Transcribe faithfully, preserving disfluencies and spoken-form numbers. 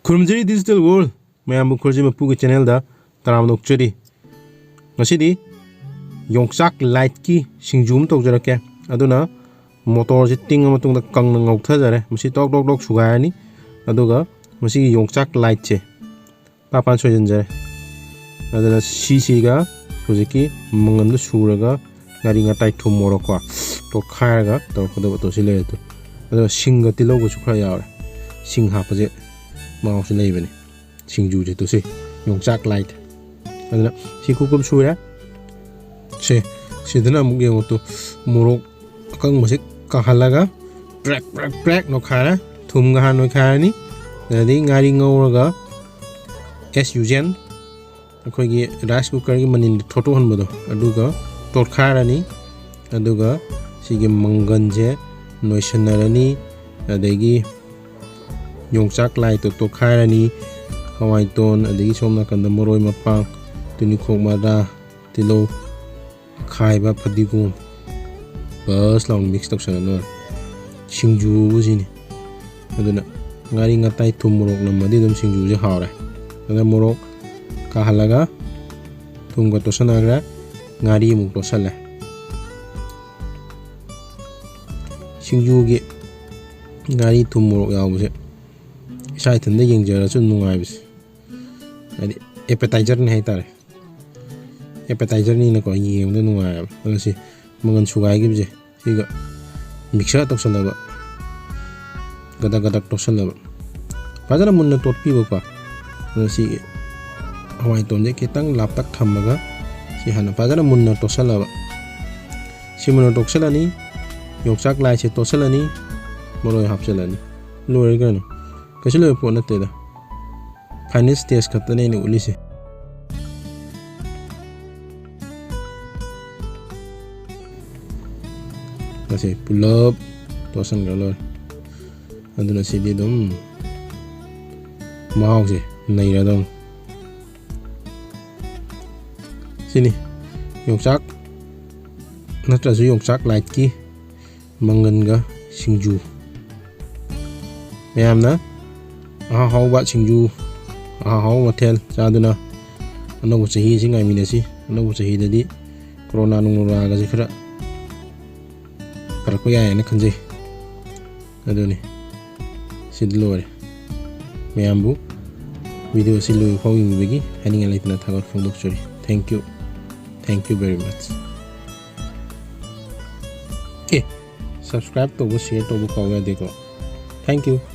ꯈꯨꯔꯨꯝꯖꯔꯤ Digital World, ꯃꯌꯥꯝꯕꯨ ꯈꯨꯔꯖꯤ ꯃꯄꯨꯒꯤ channelꯗ ꯇꯔꯥꯝꯅ ꯑꯣꯛꯆꯔꯤ꯫ ꯉꯁꯤꯗꯤ ꯌꯣꯡꯆꯥꯛ lightꯀꯤ ꯁꯤꯡꯖꯨ ꯑꯃ ꯇꯧꯖꯔꯛꯀꯦ꯫ ꯑꯗꯨꯅ motorꯁꯦ ꯇꯤꯡꯉ ꯃꯇꯨꯡꯗ ꯀꯪꯅ ꯉꯧꯊꯖꯔꯦ꯫ ꯃꯁꯤ ꯇꯣꯛ ꯇꯣꯛ ꯇꯣꯛ ꯁꯨꯒꯥꯏꯔꯅꯤ꯫ ꯑꯗꯨꯒ ꯃꯁꯤꯒꯤ ꯌꯣꯡꯆꯥꯛ lightꯁꯦ ꯄꯥ ꯄꯥꯟ ꯁꯣꯏꯖꯤꯟꯖꯔꯦ꯫ ꯑꯗꯨꯅ ꯁꯤꯁꯤꯒ ꯍꯧꯖꯤꯛꯀꯤ ꯃꯪꯒꯟꯗꯨ ꯁꯨꯔꯒ ꯉꯥꯔꯤ ꯉꯇꯥꯏ ꯊꯨꯝ ꯃꯣꯔꯣꯛꯀꯣ ꯇꯣꯠꯈꯥꯏꯔꯒ ꯇꯧꯔꯛꯀꯗꯕ ꯇꯣꯠꯁꯤ ꯂꯩꯔꯦ꯫ ꯑꯗꯨ ꯑꯗꯨꯒ ꯁꯤꯡꯒ ꯇꯤꯜꯍꯧꯒꯁꯨ ꯈꯔ ꯌꯥꯎꯔꯦ꯫ ꯁꯤꯡ ꯍꯥꯞꯄꯁꯦ ꯃꯍꯥꯎꯁꯨ ꯂꯩꯕꯅꯤ꯫ ꯁꯤꯡꯖꯨꯁꯦ ꯇꯨꯁꯤ ꯌꯣꯡꯆꯥꯛ light꯫ ꯑꯗꯨꯅ ꯁꯤ ꯀꯨꯞ ꯀꯨꯞ ꯁꯨꯔꯦ꯫ ꯁꯦ, ꯁꯤꯗꯅ ꯑꯃꯨꯛ ꯌꯦꯡꯉꯨ ꯇꯨ, ꯃꯣꯔꯣꯛ ꯑꯀꯪꯕꯁꯦ ꯀꯥꯍꯜꯂꯒ ꯄ꯭ꯔꯦꯛ ꯄ꯭ꯔꯦꯛ ꯄ꯭ꯔꯦꯛ ꯅꯣꯏꯈꯥꯏꯔꯦ꯫ ꯊꯨꯝꯒ ꯍꯥꯟꯅ ꯅꯣꯏꯈꯥꯏꯔꯅꯤ꯫ ꯑꯗꯩ ꯉꯥꯔꯤ ꯉꯧꯔꯒ as usual ꯑꯩꯈꯣꯏꯒꯤ rice cookerꯒꯤ ꯃꯅꯤꯟꯗ ꯊꯣꯠꯇꯣꯛꯍꯟꯕꯗꯣ ꯑꯗꯨꯒ ꯇꯣꯠꯈꯥꯏꯔꯅꯤ꯫ ꯑꯗꯨꯒ ꯁꯤꯒꯤ ꯃꯪꯒꯟꯁꯦ ꯅꯣꯏꯁꯟꯅꯔꯅꯤ꯫ ꯑꯗꯒꯤ ꯌꯣꯡꯆꯥꯛ lightꯇꯣ ꯇꯣꯠꯈꯥꯏꯔꯅꯤ꯫ ꯍꯋꯥꯏꯇꯣꯟ, ꯑꯗꯒꯤ ꯁꯣꯝ ꯅꯥꯀꯟꯗ ꯃꯔꯣꯏ ꯃꯄꯥꯡ, ꯇꯨꯅꯤꯈꯣꯛ ꯃꯔꯥ, ꯇꯤꯜꯍꯧ, ꯑꯈꯥꯏꯕ, ꯐꯗꯤꯒꯣꯝ ꯕꯁ ꯂꯥꯎꯅ mix ꯇꯧꯁꯜꯂ ꯂꯣꯏꯔꯦ꯫ ꯁꯤꯡꯖꯨꯕꯨ ꯁꯤꯅꯤ꯫ ꯑꯗꯨꯅ ꯉꯥꯔꯤ ꯉꯇꯥꯏ ꯊꯨꯝ ꯃꯣꯔꯣꯛ ꯅꯝꯃꯗꯤ ꯑꯗꯨꯝ ꯁꯤꯡꯖꯨꯁꯦ ꯍꯥꯎꯔꯦ꯫ ꯑꯗ ꯃꯣꯔꯣꯛ ꯀꯥꯍꯜꯂꯒ ꯊꯨꯝꯒ ꯇꯣꯠꯁꯟꯅꯈ꯭ꯔꯦ꯫ ꯉꯥꯔꯤ ꯑꯃꯨꯛ ꯇꯣꯠꯁꯜꯂꯦ꯫ ꯁꯤꯡꯖꯨꯒꯤ ꯉꯥꯔꯤ ꯊꯨꯝ ꯃꯣꯔꯣꯛ ꯌꯥꯎꯕꯁꯦ ꯏꯁꯥ ꯏꯊꯟꯇ ꯌꯦꯡꯖꯔꯁꯨ ꯅꯨꯡꯉꯥꯏꯕꯁꯦ, ꯍꯥꯏꯗꯤ appetizerꯅꯤ ꯍꯥꯏꯇꯥꯔꯦ꯫ Appetizerꯅꯤꯅꯀꯣ ꯌꯦꯡꯕꯗ ꯅꯨꯡꯉꯥꯏꯌꯦꯕ꯫ ꯑꯗꯣ ꯁꯤ ꯃꯪꯒꯟ ꯁꯨꯒꯥꯏꯈꯤꯕꯁꯦ ꯁꯤꯒ mixer ꯇꯧꯁꯜꯂꯕ, ꯒꯗꯛ ꯒꯗꯛ ꯇꯣꯠꯁꯜꯂꯕ, ꯐꯖꯅ ꯃꯨꯟꯅ ꯇꯣꯠꯄꯤꯕꯀꯣ꯫ ꯑꯗꯣ ꯁꯤ ꯍꯋꯥꯏꯇꯣꯟꯁꯦ ꯈꯤꯇꯪ ꯂꯥꯞꯇꯛ ꯊꯝꯃꯒ ꯁꯤ ꯍꯥꯟꯅ ꯐꯖꯅ ꯃꯨꯟꯅ ꯇꯣꯠꯁꯜꯂꯕ꯫ ꯁꯤ ꯃꯨꯟꯅ ꯇꯣꯠꯁꯜꯂꯅꯤ꯫ ꯌꯣꯡꯆꯥꯛ lightꯁꯦ ꯇꯣꯠꯁꯜꯂꯅꯤ꯫ ꯃꯔꯣꯏ ꯍꯥꯞꯆꯜꯂꯅꯤ꯫ ꯂꯣꯏꯔꯦ ꯀꯩꯅꯣ꯫ ꯀꯩꯁꯨ ꯂꯣꯏꯕ ꯄꯣꯠ ꯅꯠꯇꯦꯗ꯫ Final stage ꯈꯛꯇꯅꯦ ꯑꯩꯅ ꯎꯠꯂꯤꯁꯦ꯫ ꯃꯁꯤ ꯄꯨꯂꯞ ꯇꯣꯠꯁꯟꯈ꯭ꯔ ꯂꯣꯏꯔꯦ꯫ ꯑꯗꯨꯅ ꯁꯤꯗꯤ ꯑꯗꯨꯝ ꯃꯍꯥꯎꯁꯦ ꯅꯩꯔꯗꯧꯅꯤ꯫ ꯁꯤꯅꯤ ꯌꯣꯡꯆꯥꯛ ꯅꯠꯇ꯭ꯔꯁꯨ ꯌꯣꯡꯆꯥꯛ lightꯀꯤ ꯃꯪꯒꯟꯒ ꯁꯤꯡꯖꯨ꯫ ꯃꯌꯥꯝꯅ ꯑꯍꯥꯎ ꯑꯍꯥꯎꯕ ꯁꯤꯡꯖꯨ, ꯑꯍꯥꯎ ꯑꯍꯥꯎꯕ ꯃꯊꯦꯜ ꯆꯥꯗꯨꯅ ꯑꯅꯧꯕ ꯆꯍꯤ ꯑꯁꯤ ꯉꯥꯏꯃꯤꯟꯅꯁꯤ꯫ ꯑꯅꯧꯕ ꯆꯍꯤꯗꯗꯤ ꯀꯣꯔꯣꯅꯥ ꯅꯨꯡꯂꯣꯅꯥꯒꯁꯦ ꯈꯔ ꯐꯔꯛꯄ ꯌꯥꯏ ꯍꯥꯏꯅ ꯈꯟꯖꯩ꯫ ꯑꯗꯨꯅꯤ, ꯁꯤꯗ ꯂꯣꯏꯔꯦ꯫ ꯃꯌꯥꯝꯕꯨ video ꯑꯁꯤ ꯂꯣꯏꯕ ꯐꯥꯎ ꯌꯦꯡꯕꯤꯕꯒꯤ ꯍꯥꯏꯅꯤꯡꯉꯥꯏ ꯂꯩꯇꯅ ꯊꯥꯒꯠ ꯐꯣꯡꯗꯣꯛꯆꯔꯤ꯫ Thank you, thank you very much. A, subscribe ꯇꯧꯕ, share ꯇꯧꯕ ꯀꯥꯎ ꯌꯥꯗꯦꯀꯣ꯫ Thank you.